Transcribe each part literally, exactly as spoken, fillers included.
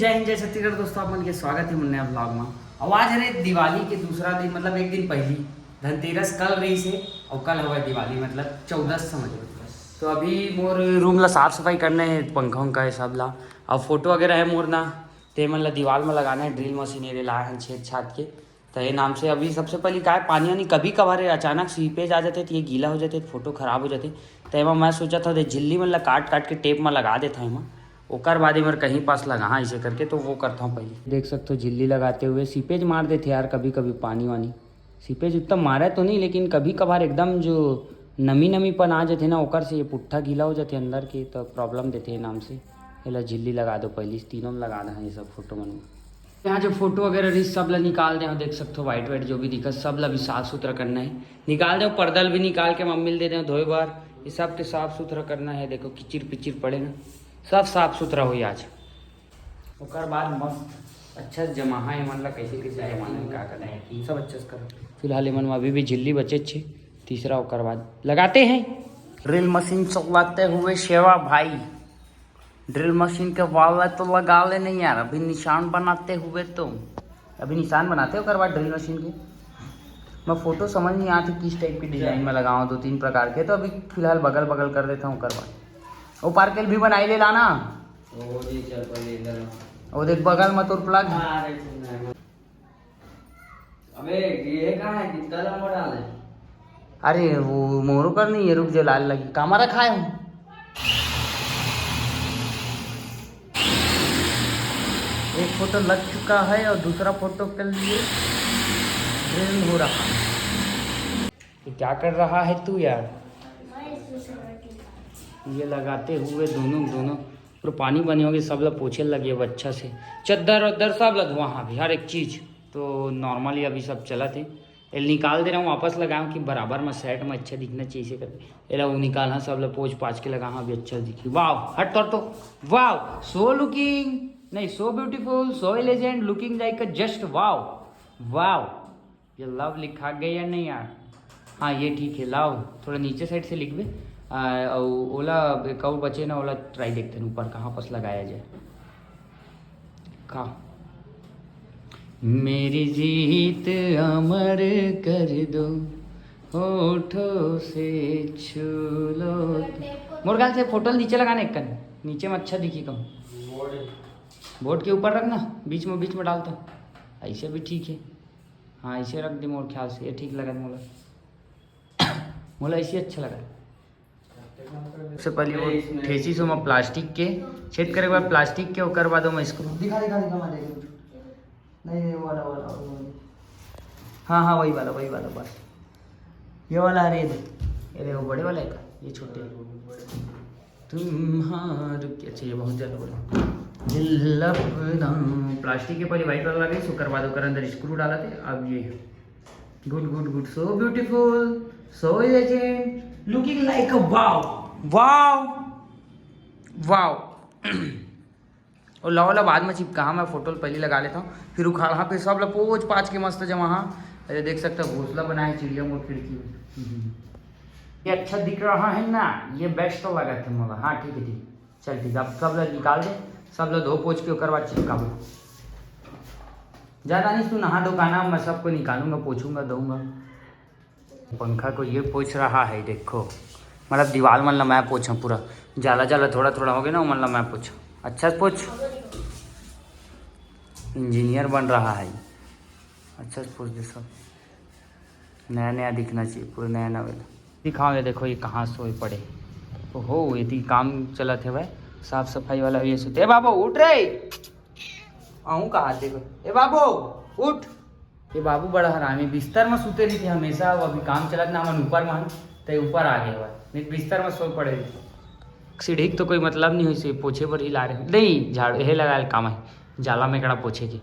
जय हिंद, जय छत्तीसगढ़ दोस्तों, आप मन के स्वागत हे मोर नया vlog में। अउ आज हरे दिवाली के दूसरा दिन, मतलब एक दिन पहली धनतेरस कल रहिस हे, अउ कल हवय दिवाली, मतलब चौदस समझ लो। तो अभी मोर रूम ला साफ सफाई करना हे, पंखा उंखा हे सब ला, अउ फोटो वगैरह हे मोर ना, ते मन ला दीवाल में लगाना हे, ड्रिल मशीन ये लाए हन छेद छाद के। तो ये नाम से अभी सबसे पहली काय पानी वानी कभी कभार अचानक सीपेज आ जाते तो ये गीला हो जाते, फोटो खराब हो जाते। तो एमा मैं सोचा था दे झिल्ली मन ला काट काट के टेप में लगा देता एमा, ओकर बाद एमर कहीं पास लगा हाँ ऐसे करके, तो वो करता हूँ पहले। देख सकते हो झिल्ली लगाते हुए सीपेज मार देते यार कभी कभी पानी वानी। सीपेज उतना मारे तो नहीं, लेकिन कभी कभार एकदम जो नमी नमी पन आ जाते ना, ओकर से ये पुट्ठा गीला हो जाते अंदर के, तो प्रॉब्लम देते ये नाम से। एला झिल्ली लगा दो पहली, तीनों में लगा दे ये सब फोटो मन में। यहाँ जो फोटो वगैरह रही सब ला निकाल दे, यहाँ देख सकते हो व्हाइट व्हाइट जो भी दिखा सब ला भी साफ सुथरा करना है। निकाल दे पर्दा ल भी निकाल के मम्मी ल दे दे धोए बार। ये सब के साफ सुथरा करना है। देखो किचिर पिचिर पड़े ना, सब साफ सुथरा होई आज। ओकर बाद मस्त अच्छा से जमाहा एमन ला कैसे कैसे जमाना है, का करना है, सब अच्छा से करो। फिलहाल एमन में अभी भी झिल्ली बचे छे, तीसरा ओकर बाद लगाते हैं। ड्रिल मशीन चलाते हुए सेवा भाई, ड्रिल मशीन के वाला तो लगा ले नहीं यार, अभी निशान बनाते हुए तो, अभी निशान बनाते ओकर बाद ड्रिल मशीन के। मैं फोटो समझ नहीं आती किस टाइप के डिजाइन में लगाऊँ, दो तीन प्रकार के, तो अभी फिलहाल बगल बगल कर देता हूँ ओकर बाद। वो पार्कल भी बनाई ले लाना। वो जी चल पहले इधर। वो देख बगल में तोर प्लग। अरे सुन ना। अबे ये कहाँ है, कितना लंबा डाल है? अरे वो मोरो कर नहीं है, रुक जो लाल लगी, कामा रखा है। एक फोटो लग चुका है और दूसरा फोटो के लिए ड्रिल हो रहा है। ये क्या कर रहा है तू यार? ये लगाते हुए दोनों दोनों पूरा पानी बने होंगे, सब ला पोछे लगे अब अच्छा से। चद्दर वद्दर सब ला धोआ हाँ अभी, हर एक चीज। तो नॉर्मली अभी सब चलत हे। एला निकाल दे रहा हूँ, वापस लगाऊँ कि बराबर में सेट में अच्छा दिखना चाहिए इसे करके। एला वो निकाल हाँ, सब ला पोछ पाछ के लगा हाँ, अभी अच्छा दिखी। वाओ, हट तो, हट तो। Wow, so looking, नहीं, so beautiful, so elegant, looking like a just wow, wow। ये लव लिखा गया या नहीं यार? हाँ, ये ठीक है, लव थोड़ा नीचे साइड से लिख बे। आ, अउ ओला एक और बचे ना, ओला ट्राई देखते हैं ऊपर कहाँ पास लगाया जाए। का मेरी जीत अमर कर दो, होठों से छू लो। मोर ख्याल से फोटो नीचे लगाना एक कन, नीचे में अच्छा दिखी कहूँ। बोर्ड के ऊपर रखना, बीच में, बीच में डालता, ऐसे भी ठीक है। हाँ, ऐसे रख दे, मोर ख्याल से ये ठीक लगत मोला। मोला ऐसे अच्छा लगत। सबसे पहले वो ठेसी से ओमा प्लास्टिक के छेद करे के बाद प्लास्टिक के, ओकर बाद ओमा स्क्रू। दिखा, दिखा, दिखा, मैं देख लूँ। नहीं, नहीं, वो वाला, वाला, वो वाला। हाँ, हाँ, वही वाला, वही वाला, बस। ये वाला, अरे, ये दे। ये देखो, बड़े वाला है का? ये छोटे। तुम्हार के, अच्छा, ये बहुत ज्यादा बोला। दिल अपना प्लास्टिक के पहले व्हाइट वाला लगे, ओकर बाद ओकर अंदर स्क्रू डाला थे। अब ये good, good, good, so beautiful, so elegant, looking like a wow, wow, wow। और लाओ ला बाद में चिपका, मैं फोटो पहले लगा लेता हूँ, फिर उखाड़ा, फिर सब ला पोछ पाछ के मस्त जमा। हाँ, ये देख सकते हो घोंसला बनाए चिड़िया मोर खिड़की में। ये अच्छा दिख रहा है ना, ये बेस्ट तो लगा थे मोला। हाँ, ठीक है, ठीक। चल ठीक है, अब सब ला निकाल दे, सब ला धो पोछ के ओकर बाद चिपकाबो। ज्यादा नहीं, तू नहा धो के आना, मैं सबको निकालूंगा, पोछूंगा, धोऊंगा। पंखा को ये पोछ रहा है, देखो, मतलब दीवार मन ला मैं पोछा पूरा, जाला जाला थोड़ा थोड़ा हो गया ना, मन ला मैं पोछा, अच्छा से पोछ। इंजीनियर बन रहा है, अच्छा से पोछ दे सब। नया नया दिखना चाहिए, पूरा नया नया वाला। दिखाओ ये देखो, ये कहाँ सोए पड़े। ओहो, ये तो काम चलत है भाई, साफ सफाई वाला। ये सुते, ए बाबू उठ रे, आहूँ कहा देखो, ए बाबू उठ। ये बाबू बड़ा हरामी, बिस्तर में सुते रहिथे हमेशा। वो अभी काम चलत ना, हमन ऊपर में हन, ते ऊपर आ गए हुआ, नहीं तो बिस्तर में सोए पड़े रहिथे। सीढ़ी के तो कोई मतलब नहीं होइसे, पोछे बर ही ला रहे, नहीं झाड़ू यही लगाए काम है, जाला में कड़ा पोछे के।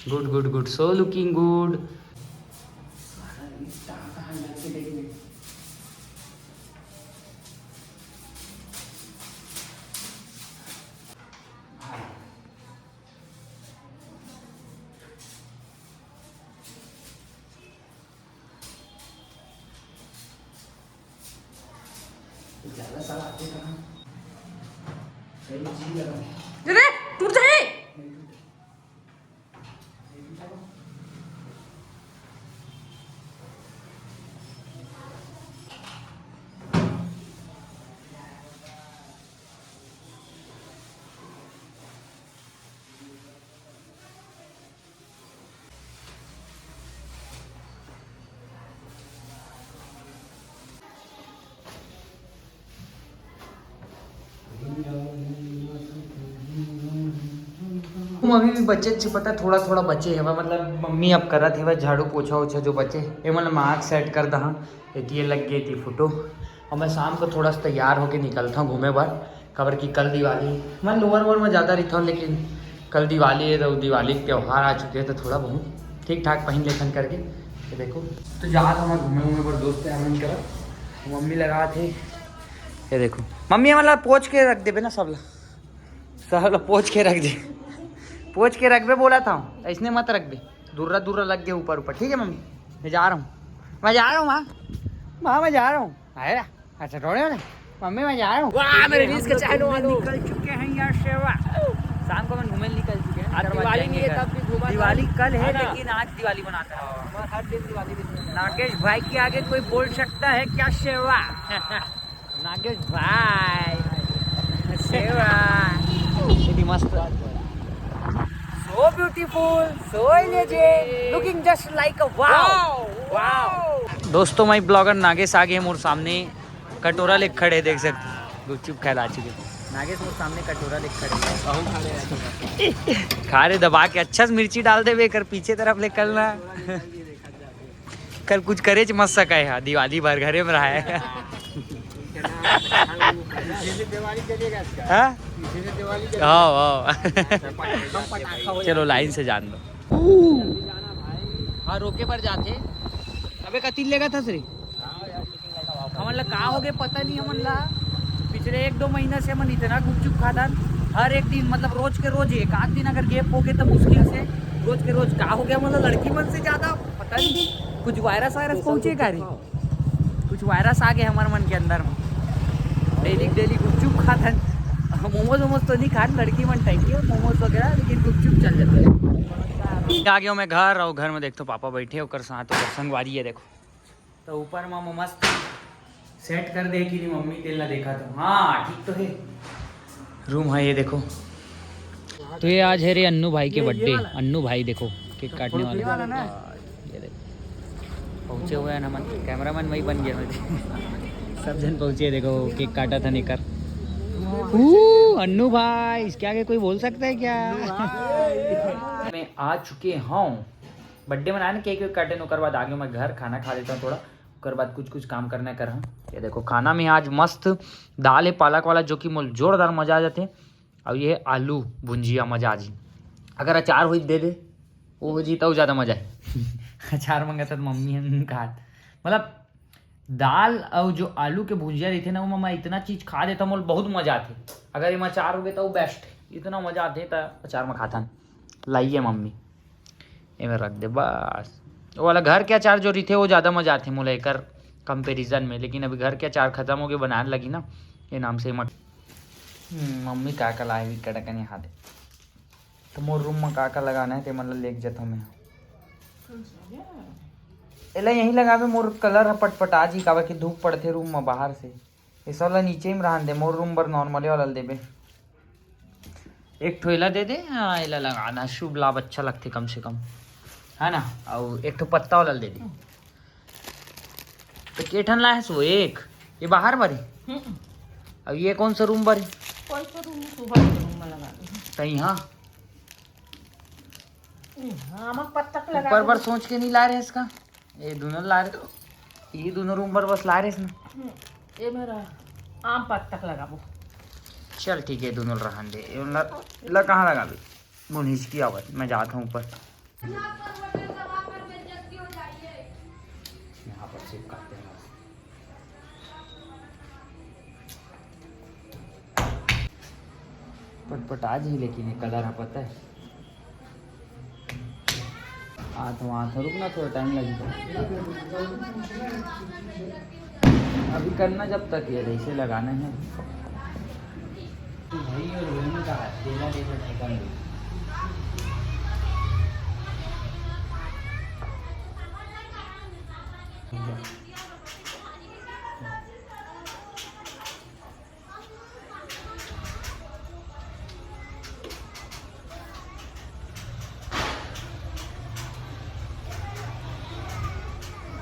Good, good, good, so looking good। ज्यादा सारा आते कहाँ? सही जी लगा। रे, टूट अभी भी बचे च, पता, थोड़ा थोड़ा बचे हवय, मतलब मम्मी अब करत हवय झाड़ू पोछा ओछा जो बचे। ये मतलब मास्क सेट कर दहा, एती ये लग गए थी फोटो। और मैं शाम को थोड़ा सा तैयार होके निकलता हूँ घूमे बर, काबर कि कल दिवाली। मैं लोअर वोअर में ज़्यादा रहता हूँ, लेकिन कल दिवाली है तो दिवाली के त्यौहार आ चुके हैं, तो थोड़ा बहुत ठीक ठाक पहन लेथन करके। ये देखो, तो जहाँ तो मैं घूमे घूमे पर दोस्त यार मन करा, मम्मी लगा थे। ये देखो मम्मी, मतलब पोछ के रख देबे ना सबला, सबला पोछ के रख दे, पोछ के रखबे बोला था, ऐसने मत रखबे, दुर्रा दुर्रा लग गए ऊपर ऊपर, ठीक है मम्मी? मैं जा रहा हूँ, मैं जा रहा हूँ माँ, माँ मैं जा रहा हूँ। आया? अच्छा, थोड़े होने। मम्मी मैं जा रहा हूँ। वाह, मेरे रील्स के चाहने वालों। निकल चुके हैं यार शेवा। शाम को हम घूमे निकल चुके हैं, आज करवा दिवाली नहीं है, जाएंगे घर। तब भी घुमा दिवाली कल है, है ना? लेकिन आज दिवाली मनाता है। हाँ, हमारा हर दिन दिवाली, दिन नागेश भाई के आगे कोई बोल सकता है क्या शेवा? नागेश भाई, शेवा। कितनी मस्त। So beautiful, so elegant, looking just like a wow. Wow. दोस्तों, मैं ब्लॉगर नागेश आगे मोर सामने कटोरा लेके खड़े, देख सकते हो। गुपचुप खाए ला चुके। नागेश मोर सामने कटोरा लेके खड़े। खा रे दबा के, अच्छा से मिर्ची डाल देबे, कर पीछे तरफ ले करना। कल कुछ करे च मत सका है, दिवाली भर घरे में रहा है। हाँ? हाँ, हाँ। चलो, लाइन से जान दो। हाँ, रोके पर जाते। अबे, कतिल लेगा था श्री? हमन ला का हो गए, पता नहीं हमन ला। पिछले एक दो महीना से हमन इतना गुपचुप खाथन, हर एक दिन, मतलब रोज के रोज, एक आध दिन अगर गैप हो गए तो मुश्किल से। रोज के रोज का हो गया, मतलब लड़की मन से ज्यादा पता नहीं, कुछ वायरस वायरस पहुंचे का रे, कुछ वायरस आ गए हमारे मन के अंदर में। डेली डेली गुपचुप खाथन, मोमोज वोमोज तो नहीं खान, लड़की मन टाइप के मोमोज वगैरह, लेकिन गुपचुप चल जाता है। आ गया मैं घर, और घर में देखते हो पापा बैठे, ओकर साथ ओकर संगवारी है, देखो। तो ऊपर में मस्त सेट कर दे कि नहीं मम्मी, तेल ना देखा तो। हाँ, ठीक तो है। रूम है ये देखो। तो ये आज है रे अन्नू भाई के ये, ये बर्थडे। वाला? अन्नू भाई देखो, केक काटने वाले। ये वाला ना? ये देखो, पहुंचे हुए हैं ना, मन कैमरामैन वही बन गया मैं। सब जन पहुंचे, देखो केक काटा था निकर। ऊ, अन्नू भाई, इसके आगे कोई बोल सकता है क्या? मैं आ चुके हूँ बर्थडे मनाने, केक वेक काटे, ओकर बाद आगे मैं घर खाना खा लेता हूँ थोड़ा, ओकर बाद कुछ कुछ काम करना कर। हाँ, ये देखो खाना में आज मस्त दाल है पालक वाला, जो कि मोल जोरदार मजा आ जाते। और ये आलू भुंजिया, मजा आ जी। अगर अचार हो दे दे, वो हो जी तो ज़्यादा मजा है। अचार मंगा था तो मम्मी हम खात, मतलब दाल और जो आलू के भुंजिया रहते ना, वो मैं इतना चीज खा देता, मोल बहुत मजा आते। अगर ये अचार हो गए तो बेस्ट, इतना मजा आते तो अचार में खाता। लाइए मम्मी, एमे रख दे बस। वो वाला घर के अचार जो रहिथे, वो ज़्यादा मजा आथे मोला एकर कंपैरिजन में। लेकिन अभी घर के अचार खत्म हो गए, बनाने लगी ना, ये नाम से मत। हम्म, मम्मी का का लाए भी कड़कन यहाँ दे। तो मोर रूम में का का लगाना है, ते मन ला लेके जथों मैं। एला यहीं लगाबे, मोर कलर ह पटपटा जी, काबर कि धूप पड़थे रूम में बाहर से। ये सब ला नीचे में रहन दे, मोर रूम बर नॉर्मले वाला ल देबे। एक ठो एला दे दे, हाँ, एला लगाना शुभ लाभ अच्छा लगथे कम से कम, है ना? अउ एक ठो पत्ता वाला ल दे दे। तो के ठन लाए हस वो? एक ये बाहर बर हे? हम्म। अब ये कौन सा रूम बर हे? कौन सा रूम? सुबह के रूम में लगा दे। तई हाँ। हाँ, हम पत्ता के लगा ऊपर दे। बर सोच के नहीं ला रहे इसका। ये दोनों ला रहे, ये दोनों रूम पर बस ला रहे इसमें। हम्म, ये मेरा आम पत्ता के लगाबो। चल ठीक है, दोनों रहन दे। ये ला, ला कहाँ लगाबे? मुन हिचकी आवत, मैं जात हूँ ऊपर। यहाँ पर चिपकाते हैं। पटपटा जी, लेकिन ये कलर है, पता है। आ तो वहाँ था, रुकना, थोड़ा टाइम लगेगा। अभी करना जब तक ये ऐसे लगाना है। भाई और बहन का हाथ, देना देना नहीं करना।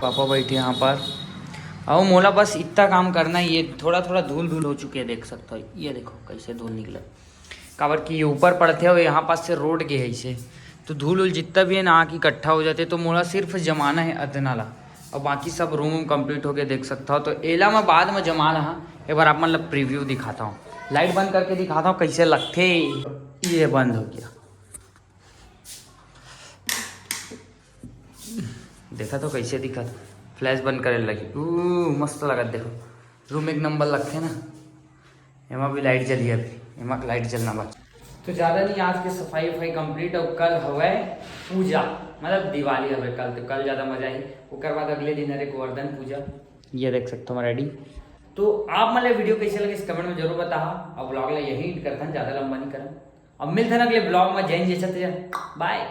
पापा बैठे यहाँ पर। अउ मोला बस इतना काम करना है, ये थोड़ा थोड़ा धूल धूल हो चुके हैं, देख सकते हो, ये देखो कैसे धूल निकला। काबर कि ये ऊपर पड़थे अउ यहाँ पास से रोड गे हे इसे, तो धूल उल जितना भी है ना आके इकट्ठा हो जाथे। तो मोला सिर्फ जमाना है अतना ला, और बाकी सब रूम वूम कंप्लीट होके देख सकता हो। तो एला मैं बाद में जमा रहा, एक बार आप मन ला प्रीव्यू दिखाता हूँ, लाइट बंद करके दिखाता हूँ कैसे लगथे। ये बंद हो गया, देखा तो कैसे दिखत, फ्लैश बंद करे लगी, ऊ मस्त लगत। देखो रूम एक नंबर लगथे ना। एमा भी लाइट जली, अभी एमा लाइट जलना बाकी। तो ज़्यादा नहीं, आज के सफाई वफाई कंप्लीट। और कल हवय पूजा, मतलब दिवाली हवय कल, तो कल ज़्यादा मजा आही। ओकर बाद अगले दिन हरे गोवर्धन पूजा, ये देख सकते हो रेडी। तो आप मन ला वीडियो कैसे लगे, कमेंट में जरूर बताहा। और ब्लॉग ला यही एंड करथन, ज़्यादा लंबा नहीं करन। अब मिलथन अगले ब्लॉग में। जय हिंद, जय छत्तीसगढ़, बाय।